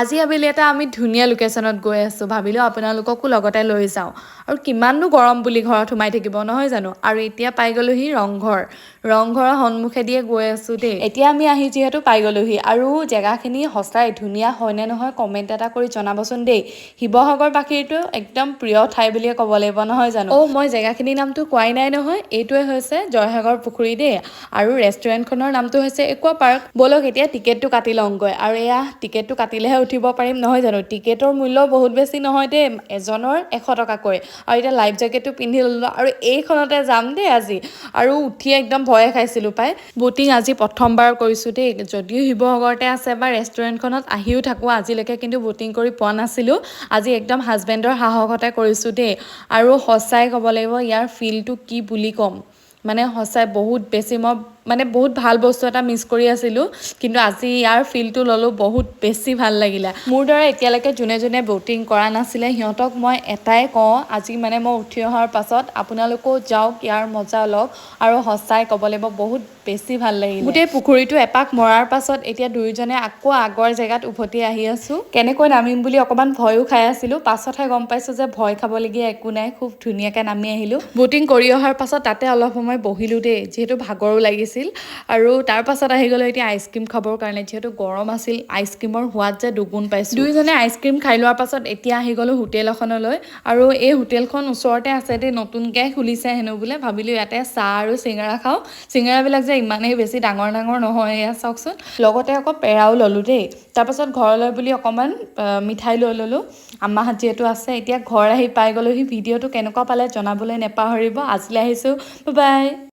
আজি আবেলি এটা আমি ধুনীয়া লোকেশ্যনত গৈ আছোঁ। ভাবিলোঁ আপোনালোককো লগতে লৈ যাওঁ। আৰু কিমাননো গৰম বুলি ঘৰত সোমাই থাকিব, নহয় জানো? আৰু এতিয়া পাই গ'লোহি ৰংঘৰ। ৰংঘৰৰ সন্মুখেদিয়ে গৈ আছোঁ দেই। এতিয়া আমি আহি যিহেতু পাই গ'লোহি আৰু জেগাখিনি সঁচাই ধুনীয়া হয়নে নহয় কমেণ্ট এটা কৰি জনাবচোন দেই। শিৱসাগৰবাসীৰতো একদম প্ৰিয় ঠাই বুলিয়ে ক'ব লাগিব, নহয় জানো? অ' মই জেগাখিনিৰ নামটো কোৱাই নাই নহয়। এইটোৱে হৈছে জয়সাগৰ পুখুৰী দেই আৰু ৰেষ্টুৰেণ্টখনৰ নামটো হৈছে একুৱা পাৰ্ক। ব'লক, এতিয়া টিকেটটো কাটি লওঁগৈ। আৰু এয়া টিকেটটো কাটিলেহে উঠিব পাৰিম, নহয় জানো? টিকেটৰ মূল্য বহুত বেছি নহয় দেই, এজনৰ 100 টকাকৈ। আৰু এতিয়া লাইফ জেকেটটো পিন্ধি ল'লোঁ আৰু এইখনতে যাম দেই আজি। আৰু উঠি একদম ভয়ে খাইছিলোঁ পাই। ব'টিং আজি প্ৰথমবাৰ কৰিছোঁ দেই। যদিও শিৱসাগৰতে আছে বা ৰেষ্টুৰেণ্টখনত আহিও থাকোঁ, আজিলৈকে কিন্তু ব'টিং কৰি পোৱা নাছিলোঁ। আজি একদম হাজবেণ্ডৰ সাহসতে কৰিছোঁ দেই। আৰু সঁচাই ক'ব লাগিব, ইয়াৰ ফিলটো কি বুলি ক'ম, মানে সঁচাই বহুত বেছি মই মানে বহুত ভাল বস্তু এটা মিছ কৰি আছিলোঁ, কিন্তু আজি ইয়াৰ ফিলটো ল'লোঁ, বহুত বেছি ভাল লাগিলে। মোৰ দৰে এতিয়ালৈকে যোনে যোনে ব'টিং কৰা নাছিলে, সিহঁতক মই এটাই কওঁ, আজি মানে মই উঠি অহাৰ পাছত আপোনালোকেও যাওক, ইয়াৰ মজা লওক। আৰু সঁচাই ক'ব লাগিব, বহুত বেছি ভাল লাগিলে। গোটেই পুখুৰীটো এপাক মৰাৰ পাছত এতিয়া দুয়োজনে আকৌ আগৰ জেগাত উভতি আহি আছোঁ। কেনেকৈ নামিম বুলি অকণমান ভয়ো খাই আছিলোঁ। পাছতহে গম পাইছোঁ যে ভয় খাবলগীয়া একো নাই। খুব ধুনীয়াকৈ নামি আহিলোঁ। ব'টিং কৰি অহাৰ পাছত তাতে অলপ সময় বহিলোঁ দেই, যিহেতু ভাগৰো লাগিছিল। আৰু তাৰ পাছত আহি গ'লোঁ এতিয়া আইচক্ৰীম খাবৰ কাৰণে। যিহেতু গৰম আছিল, আইচক্ৰীমৰ সোৱাদ যে দুগুণ পাইছোঁ। দুয়োজনে আইচক্ৰীম খাই লোৱাৰ পাছত এতিয়া আহি গ'লোঁ হোটেল এখনলৈ। আৰু এই হোটেলখন ওচৰতে আছে দেই, নতুনকৈ খুলিছে হেনো বোলে। ভাবিলোঁ ইয়াতে চাহ আৰু চিঙৰা খাওঁ। চিঙৰাবিলাক যে ইমানেই বেছি ডাঙৰ ডাঙৰ নহয়, এয়া চাওকচোন। লগতে আকৌ পেৰাও ল'লোঁ দেই। তাৰপাছত ঘৰলৈ বুলি অকণমান মিঠাই লৈ ল'লোঁ, আম্মাহঁত যিহেতু আছে। এতিয়া ঘৰ আহি পাই গ'লোহি। ভিডিঅ'টো কেনেকুৱা পালে জনাবলৈ নেপাহৰিব। আজিলৈ আহিছোঁ, বাই।